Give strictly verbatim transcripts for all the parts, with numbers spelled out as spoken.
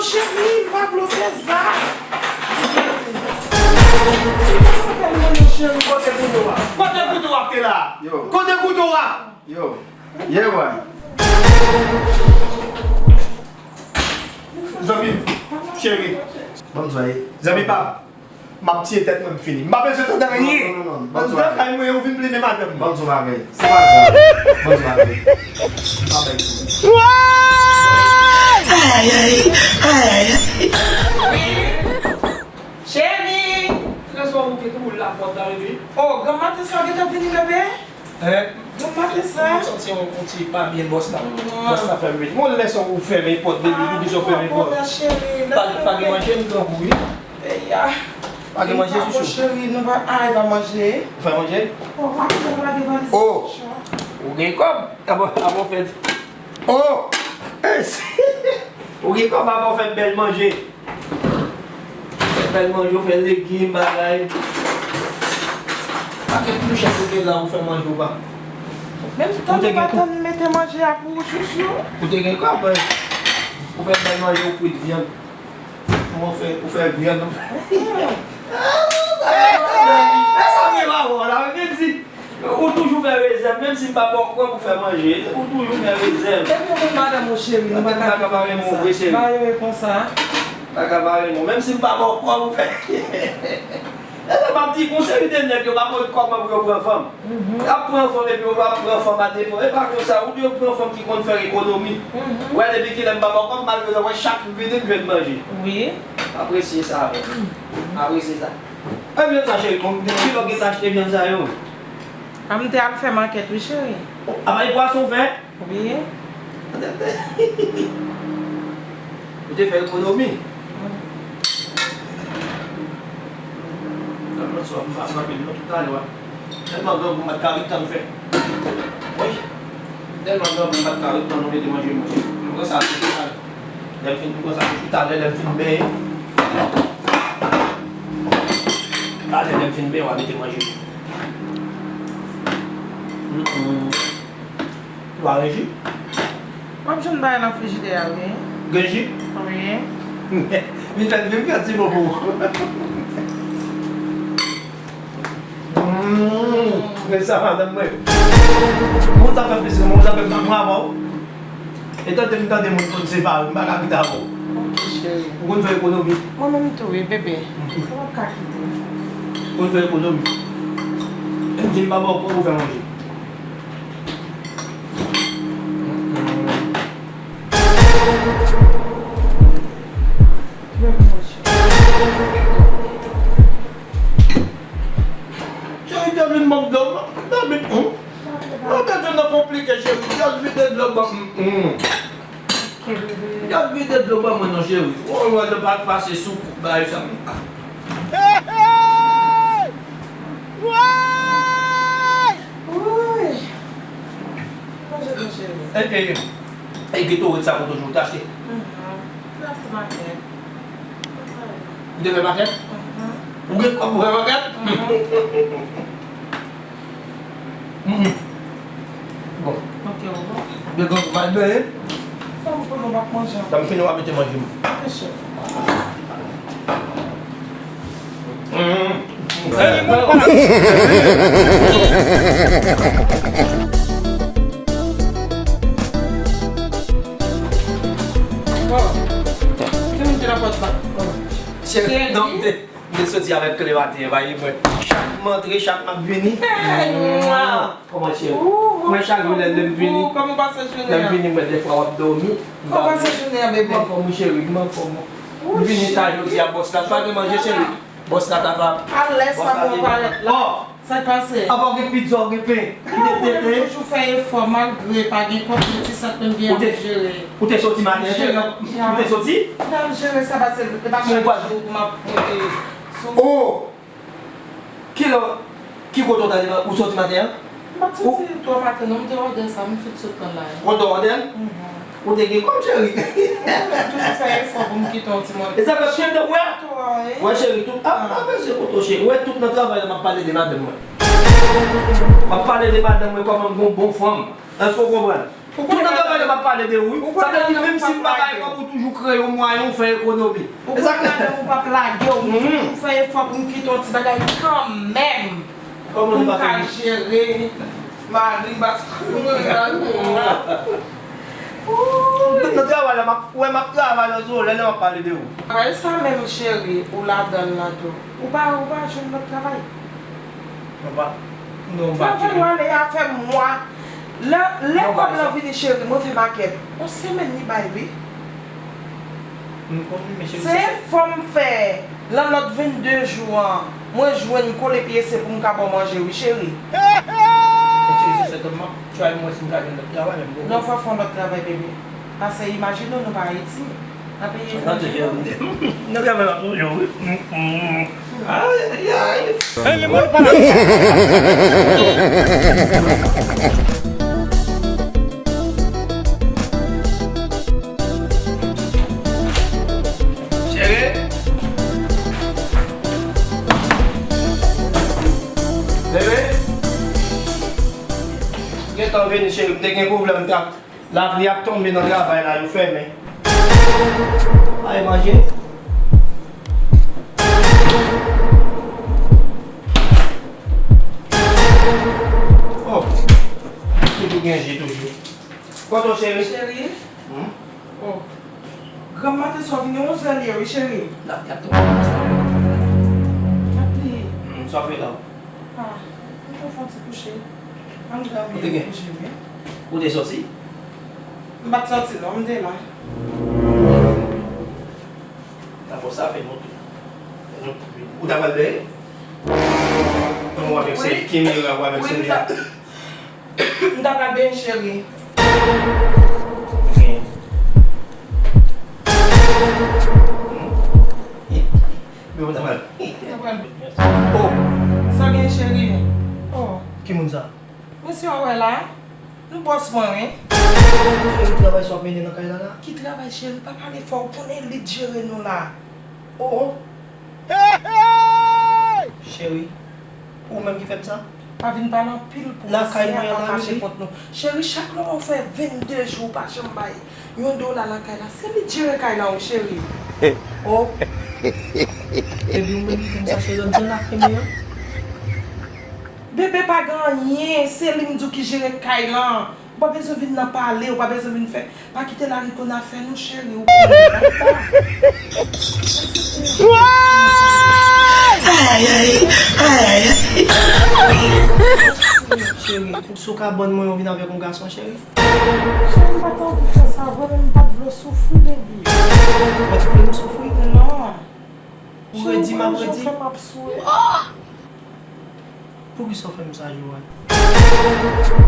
Cheri, m pa vle w fè sa. Cheri, kote kouto a? Kote kouto a te la? Yo. Kote kouto a? Yo. Yeah, boy. Zanmi m, cheri. Bonswa. Zanmi pa m. M ap tiye tèt mwen, m fini. M pa bezwen tande anyen. Non, non, non, non. Anndan kay mwen, ou vin plimen madanm mwen. Ban m di w bagay. Se pa grav. Ban m di w bagay. Pa bay kou. Ay, ay, ay, ay. Cheri! Trezò, ou te tou lapòt la, bebe. Oh, granm maten sa w gentan vini, bebe? Hein? Granm maten sa? M santi yon, yon ti pa byen, bòs la. Bòs la fè m vini. Yon lè sa ou fèmen pòt, bebe, ou bizwen fèmen pòt. Pa, pa gen manje, m grangou, wi. Eya. Pa gen manje, chouchou? Cheri, nou pa, ah, e pa manje. Ou fè manje? Oh, ou gen kòb? Avan, avan fèt. Oh! Ou gen kòb avan fè bèl manje. Fè bèl manje, ou fè legim, bagay. Pakèt tou chèf ou gen la, ou fè manje ou pa. Menm tan nou pa tann mete manje a pou ou, chouchou. Ou te gen kòb, wi. Ou fè bèl manje, ou kwit vyann. Ou fè, ou fè vyann. Mezanmi, pa bon la, men di, ou toujou fè rezèv, menm si m pa ba w kòb pou fè manje, ou toujou fè rezèv. Depi ou konn madanm ou, cheri, nou pa ka viv konsa. Ba yo e konsa. Pa ka bare mwen, menm si m pa ba w kòb ou fè. E sa m ap di, gon seri de nèg yo pa konn kòman pou yo pran fanm. Y ap pran fanm epi yo pa pran fanm a depo. E pa konsa, ou dwe pran fanm ki konn fè ekonomi. Ou wè depi kilè m pa ba w kòb, malgre sa, w wè chak jou vini m jwenn manje. Wi. M apresye sa, wi. M apresye sa. E vyann sa, cheri, bon, kilè w gentan achte vyann sa yo? A, m te al fè makèt, wi, cheri. A, pa e pwason w fè? Wi. Ou te fè ekonomi. Nan lòt swa, m pase anpil non toutalè a. Tèlman grangou, m pa t ka ret tan m fè. Wi. Tèlman grangou, m pa t ka ret tan nou mete manje, manje. M pran sa tou toutalè. Lè m fin, m pran sa tou toutalè, lè m fin benyen. Talè, lè m fin benyen, w a mete manje. Mm, mm. Ou pa gen ji? M ap jwenn bagay nan frijidè a, wi. Gen ji? Wi. Vin fè, vin fè ti bobo. Mm, men sa, madanm mwen. Moun sa fè plis, moun sa fè plis, mwen avè w. E tande m tande moun konn separe, m pa ka kite avè w. Ok, cheri. Ou konn fè ekonomi? Mwen menm tou, wi, bebe. Ou p ap ka kite. Ou konn fè ekonomi. E m di m pa ba w kòb pou fè manje. Cheri, te vin ban m dlo, m te vin, hmm? Mwen bezwen nan konplike, cheri. Just vide dlo ban m, hmm. Just vide dlo ban mwen non, cheri. Ou wè lè pa pase sou bagay sa. Woy! Manje, cheri. E, e, e, e, Gatorade sa, kote w te achte? Mhm. Ou te fè makèt? Mhm. Ou gen kòb pou fè makèt? Mhm. Mhm. Bon. Ok, ou bon. Gen kòb pou al benyen? Sa m konnen w ap manje ankò. Lè m fini, w a mete manje m. Ok, chef. Mhm. Bon. Ki moun ki nan pòt la? Cheri, non, m te, m te soti avèk kle maten an, pa gen pwen. Chak m antre, chak m ap vini. Hey, mwa! Kòman cheri? Mwen chak jou lè m vini. Kòman w pase jounen an? Lè m vini, mwen defwa w ap dòmi. Kòman w pase jounen an, bebe? M anfòm wi cheri, m anfòm. M vini ta jodi a, bòs la pa gen manje cheri. Bòs la kapab. Alèz sa mwen parèt la. Sa k pase? Apa w gen pizza, w gen pen. Ki te tete? Mwen toujou fè efò malgre pa gen kòb, men ti sa k konn gen an jere. Ou te soti maten, cheri? Ou te soti? M t al jere sa pase e pa chak jou pou m ap monte sou. Oh! Kilè, ki kote w t ale, ou soti maten an? M pa t soti twò maten non, m te wè dè sa, m fin sot nan la. Ou te wè dè? Mhm. Ou te gen kòb, cheri? Wi, m toujou fè efò pou m kite yon ti mòn. E sa fè pye de wè? Wè, cheri, tout, a, a, mesye, kote w, cheri? Wè, tout nan travay la, m ap pale de madanm mwen. M ap pale de madanm mwen kòman m gon bon fanm. Èske w konprann? Tout nan travay la m ap pale de ou, wi. Sa vle di, menm si m pa bay kòb, ou toujou kreye yon mwayen, ou fè ekonomi. E sa k... Ou konn ou p ap lage, ou toujou fè efò pou m kite yon ti bagay kanmenm. Pou m ka jere mari m, paske mwen la. Nan travay la, m ap, wè, m ap travay nan solèy la, m ap pale de ou. Travay sa menm, cheri, ou ladan l la tou. Ou pa, ou pa jwenn lòt travay? Non, pa. Non, pa. Travay ou ale a fè mwa. Lè, lè kòb lan vini, cheri, mwen fè makèt. On semèn li bay, wi. M konn, men cheri, se efò m fè. Lan lòt vennde jou an, mwen jwenn kole pyese pou m ka ba w manje, wi, cheri. Men cheri, se sètènman, try m wè si m ka jwenn lòt travay, men m poko. Non, fò w fè yon lòt travay, bebe. Paske imajine w, nou pa Ayiti. Nan peyi etranje. Nan travay la toujou, wi. Ay, ay, ay. Hey, le monde parle. Cheri. Bebe. Gentan vini, cheri. M te gen pwoblèm, m t ap Lapli ap tonbe nan travay la, yo fèmen. Ay manje. Oh, toujou gen je toujou. Kote w, cheri? Cheri? Hmm? Oh. Granm maten sa w vini onzè li ye, wi, cheri. Lapli ap tonbe nan travay la. Lapli. Hmm, sa w fè la? Ah, mwen fè yon ti kouche. Ann dòmi, kouche byen. Ou te sòti? M pa t sòti non, m te la. Nan fò sa fè nou tou. Ou ta pral benyen? Ou avèk se kimera, ou avèk se... M ta pral benyen, cheri. Men ou ta pral... Oh! Sa gen, cheri? Oh. Ki moun sa? Mesye w wè la? Nou bòs mwen, wi. Cheri, travay sa w ap mennen nan kay la, la? Ki travay, cheri? Pa pale fò, ou konnen li t jere nou la. Oh, oh. Cheri, ou menm ki fè m sa? Pa vin pale anpil pou mesye a pa fache kont nou. Cheri, chak lè w fè vennde jou ou pa janm bay yon dola nan kay la, se li t jere kay la, wi, cheri. Oh. Epi ou menm ki fè m sa, cheri, ann jan lakay mwen an. Bebe pa gen anyen, se li m di w ki jere kay lan. Ou pa bezwen vin nan pale, ou pa bezwen vin fè. Pa kite lari konn afè nou, cheri, ou konnen, pa. Cheri, si w ka ban mwen, ou vin avèk yon gason, cheri. Cheri, m pa t anvi fè sa vre, men m pa t vle w soufri, baby. Ou pa t vle m soufri? Non. Ou redi, m ap redi. Cheri, ou konnen jan w fè m ap souri. Poukisa w fè m sa, Joanne?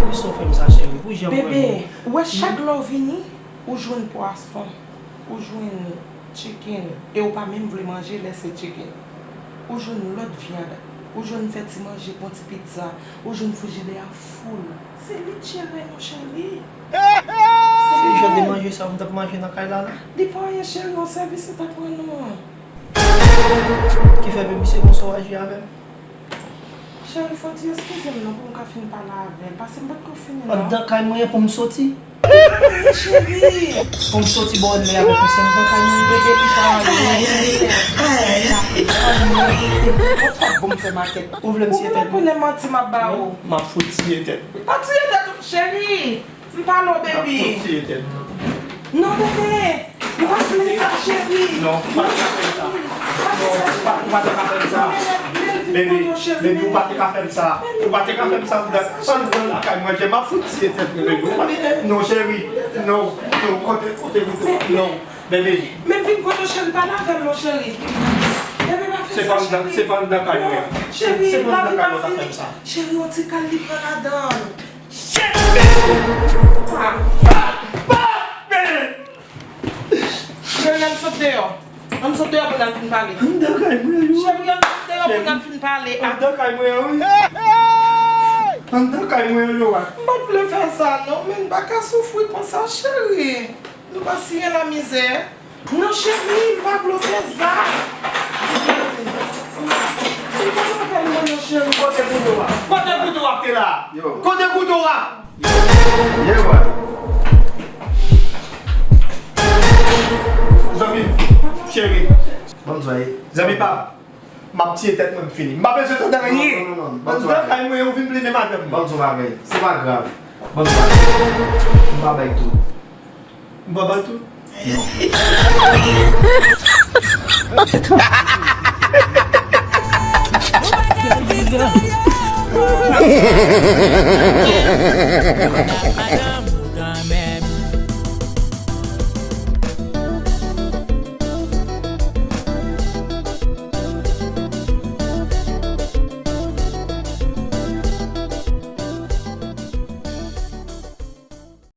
Poukisa w fè m sa, cheri? Pou jan w wè m. Bebe, ou wè chak lè w vini, ou jwenn pwason, ou jwenn chicken, e ou pa menm vle manje lè se chicken. Ou jwenn lòt vyann, ou jwenn fè ti manje, bon ti pizza, ou jwenn frijidè a full. Se li k jere nou, cheri. Se jan de manje sa m t ap manje nan kay la, la? Li pa anyen, cheri, yon sèvis li t ap rann nou an. Ki fè, baby, se konsa w aji avè m? Cheri, fò w ti eskize m non pou m ka fin pale avè l, paske m potko fini non. Anndan kay mwen an pou m soti? Wi, cheri. Pou m soti bò lè avèk misye anndan kay mwen? Bebe, li pa anyen. Ou pa bon m fè makèt. Ou vle m tiye tèt mwen? Ou konnen manti m ap ba ou. M ap fout tiye tèt mwen. Pa tiye tèt ou, cheri. M pale w, baby. M ap fout tiye tèt. Non, bebe. M pa vle sa, cheri. Non, ou pa te ka fè m sa. Non, ou pa, ou pa te ka fè m sa. Bebe, bebe, ou pa te ka fè m sa. Ou pa te ka fè m sa. Ann pran lakay mwen, m ap fout tiye tèt mwen, bebe. Ou pa, non, cheri. Non, non, kote, kote kouto a? Non, bebe. Men vin kote w, cheri, pale avè m non, cheri. Bebe, pa fè sa, cheri. Se pa anndan, se pa anndan kay mwen. Non, cheri, lavi pa fini. Cheri, yon ti kal li pran ladan l. Shit, baby! Ah, ah, ah, baby! Cheri, ann sot deyò. Ann sot deyò pou n al fin pale. Anndan kay mwen, yo. Cheri, ann sot deyò pou n al fin pale. Anndan kay mwen, wi. Anndan kay mwen, yo, a. M pa t vle fè sa, non, men m pa ka soufri konsa, cheri. Nou pa siyen lamizè. Non, cheri, m pa vle w fè sa. M pa vle w fè l, non, cheri. Kote kouto a? Kote kouto a te la? Yo. Kote kouto a? Yo. Ye, wè. Zanmi, cheri. Ban m di w bagay. Zanmi pa. M ap tiye tèt mwen, m fini. M pa bezwen tande anyen. Non, non, non, non. Ban m di w Anndan bagay. Kay mwen, ou vin plede madanm Ban mwen. m di w bagay. Se pa grav. Ban m di w bagay. M pa bay tou. M pa bay tou.